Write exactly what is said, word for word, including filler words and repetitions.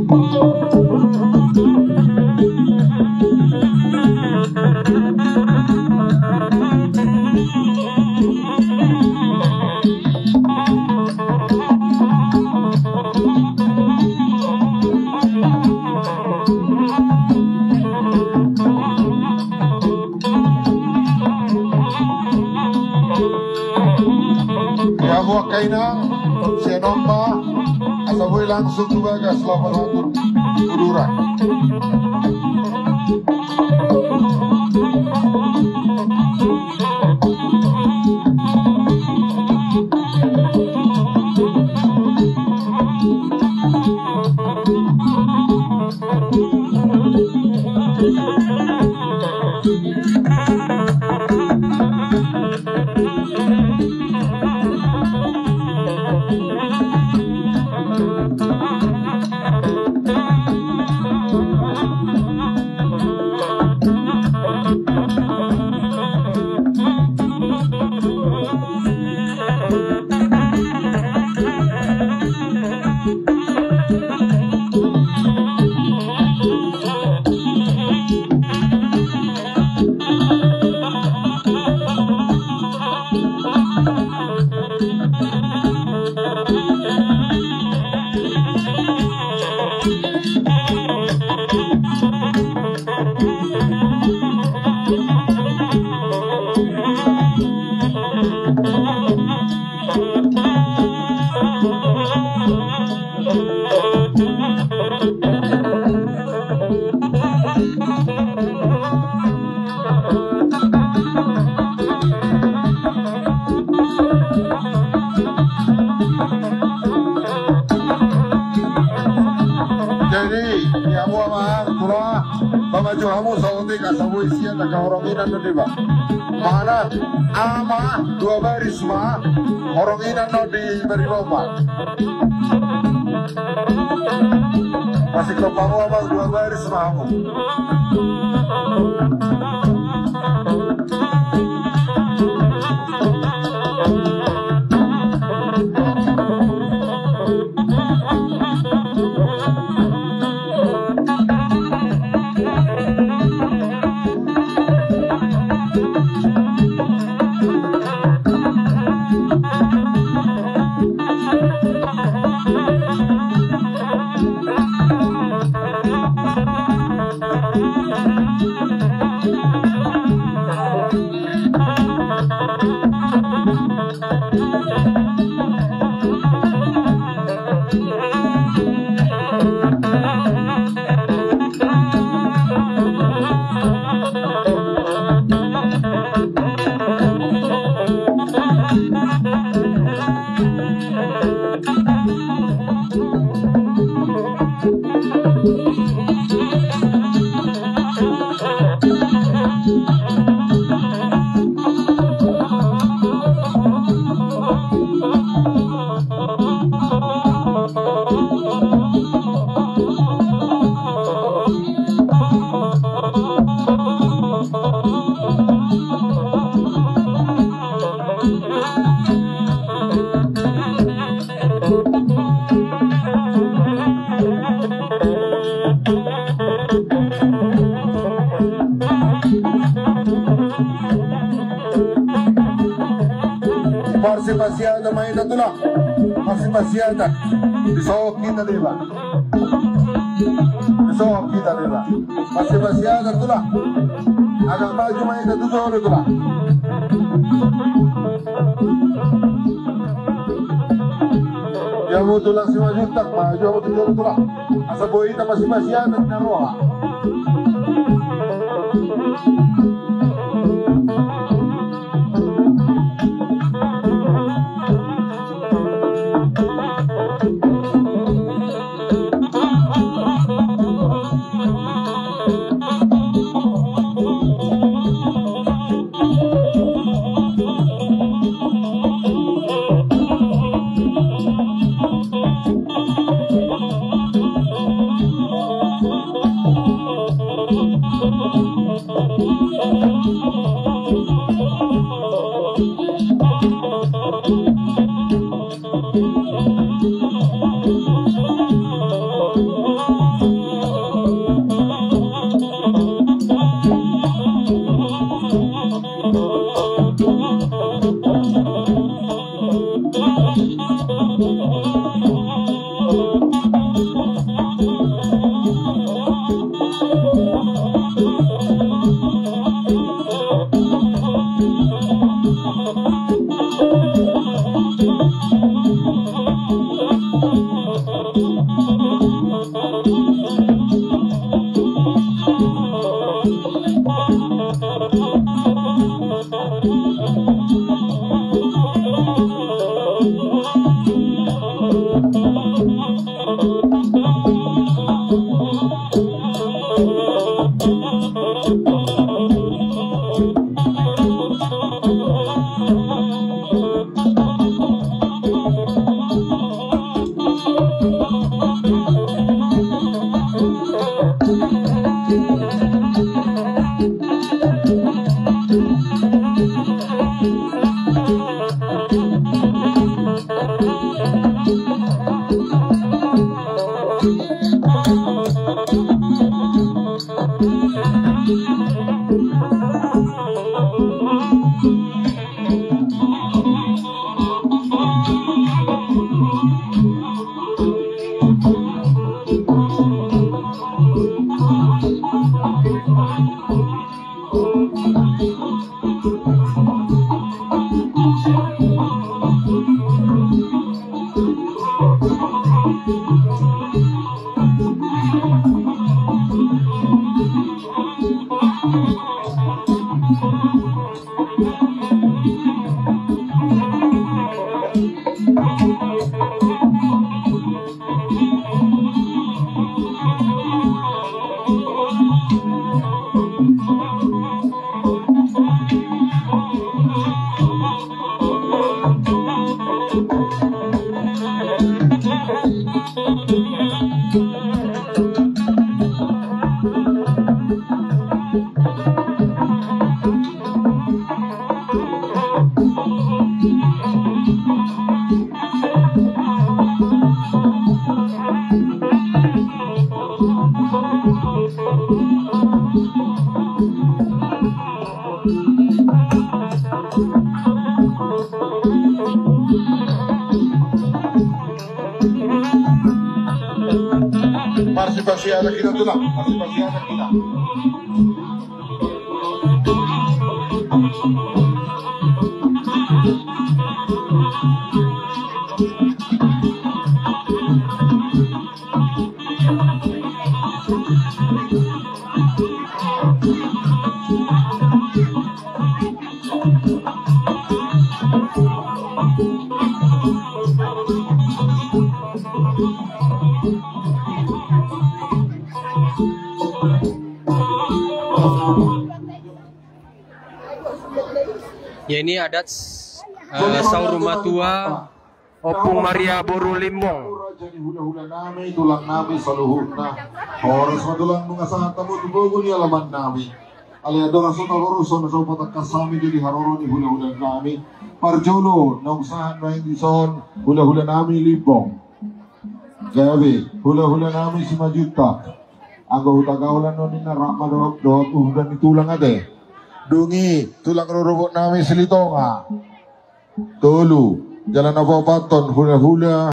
Ia, buat kaina, sian on ma, asa boi langsung tu bagas laho manotur uduran. Jadi, ia, boha ma, tula, pamaju hamu saotik asa boi sian angka horong inan do deba. Manat, ama, dua baris ma, horong inan do di bari lomba. Masih kau pamoa ma dua baris ma hamu. Parsipasiatan ma hita, tula. Parsipasiatan. Disogop hita deba. Disogop hita deba. Parsipasiatan, tula. Agak maju ma hita tu jolo, tula. Ia, hamu tulang Simanjuntak, maju hamu tu jolo, tula. Asa boi hita parsipasiatan na roha. Parsipasi adat kita, Tulang, parsipasi adat kita. Ya, ini adat, eh, saur matua Ompung Maria boru Limbong. Raja ni hulahula nami, tulang nami saluhutna. Horas ma, Tulang, nunga sahat hamu tu pogu ni alaman nami. Alai andorang so taruhon, so patangkas hami tu di haroro ni hulahula nami. Parjolo naung sahat nuaeng dison hulahula nami Limbong. Gabe hulahula nami Simanjuntak. Anggo huta gaolan on ninna, rap ma dohot, dohot uhudan ni tulang ate. Dung i tulang rorobot nami Silitonga. Tolu, jala na paopathon hulahula